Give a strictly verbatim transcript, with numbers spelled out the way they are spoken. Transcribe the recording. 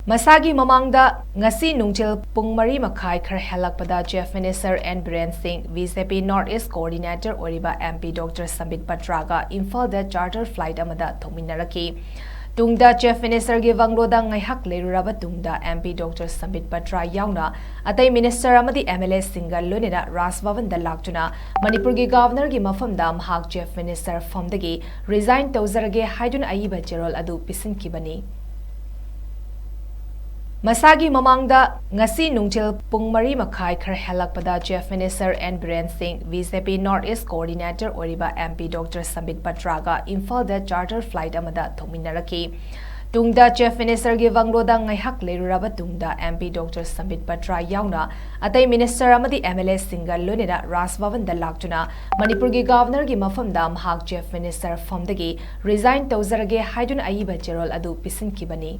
ꯃꯁꯥꯒꯤ ꯃꯃꯥꯡꯗ ꯉꯁꯤ ꯅꯨꯡꯊꯤꯜ ꯄꯨꯡ ꯃꯔꯤ ꯃꯈꯥꯏ ꯈꯔ ꯍꯦꯜꯂꯛꯄꯗ Chief Minister N Biren Singh, B J P North East Coordinator ꯑꯣꯏꯔꯤꯕ M P Doctor Sambit Patra ꯒ ꯏꯝꯐꯥꯜꯗ charter flight ꯑꯃꯗ ꯊꯣꯡꯃꯤꯟꯅꯔꯛꯈꯤ꯫ ꯇꯨꯡꯗ Chief Minister ꯒꯤ ꯕꯪꯒ꯭ꯂꯣꯗ ꯉꯥꯏꯍꯥꯛ ꯂꯩꯔꯨꯔꯕ ꯇꯨꯡꯗ M P Doctor Sambit Patra ꯌꯥꯎꯅ ꯑꯇꯩ minister ꯑꯃꯗꯤ M L A ꯁꯤꯡꯒ ꯂꯣꯏꯅꯅ ꯔꯥꯖ ꯚꯕꯟꯗ ꯂꯥꯛꯇꯨꯅ ꯃꯅꯤꯄꯨꯔꯒꯤ Governor ꯒꯤ ꯃꯐꯝꯗ ꯃꯍꯥꯛ Chief Minister ꯐꯝꯗꯒꯤ resign ꯇꯧꯖꯔꯒꯦ ꯍꯥꯏꯗꯨꯅ ꯑꯏꯕ ꯆꯦꯔꯣꯜ ꯑꯗꯨ ꯄꯤꯁꯤꯟꯈꯤꯕꯅꯤ꯫ ꯃꯁꯥꯒꯤ ꯃꯃꯥꯡꯗ ꯉꯁꯤ ꯅꯨꯡꯊꯤꯜ ꯄꯨꯡ ꯃꯔꯤ ꯃꯈꯥꯏ ꯈꯔ ꯍꯦꯜꯂꯛꯄꯗ Chief Minister N Biren Singh, B J P North East Coordinator ꯑꯣꯏꯔꯤꯕ M P Doctor Sambit Patra ꯒ ꯏꯝꯐꯥꯜꯗ charter flight ꯑꯃꯗ ꯊꯣꯡꯃꯤꯟꯅꯔꯛꯈꯤ꯫ ꯇꯨꯡꯗ Chief Minister ꯒꯤ ꯕꯪꯒ꯭ꯂꯣꯗ ꯉꯥꯏꯍꯥꯛ ꯂꯩꯔꯨꯔꯕ ꯇꯨꯡꯗ M P Doctor Sambit Patra ꯌꯥꯎꯅ ꯑꯇꯩ minister ꯑꯃꯗꯤ M L A ꯁꯤꯡꯒ ꯂꯣꯏꯅꯅ ꯔꯥꯖ ꯚꯕꯟꯗ ꯂꯥꯛꯇꯨꯅ ꯃꯅꯤꯄꯨꯔꯒꯤ Governor ꯒꯤ ꯃꯐꯝꯗ ꯃꯍꯥꯛ Chief Minister ꯐꯝꯗꯒꯤ resign ꯇꯧꯖꯔꯒꯦ ꯍꯥꯏꯗꯨꯅ ꯑꯏꯕ ꯆꯦꯔꯣꯜ ꯑꯗꯨ ꯄꯤꯁꯤꯟꯈꯤꯕꯅꯤ꯫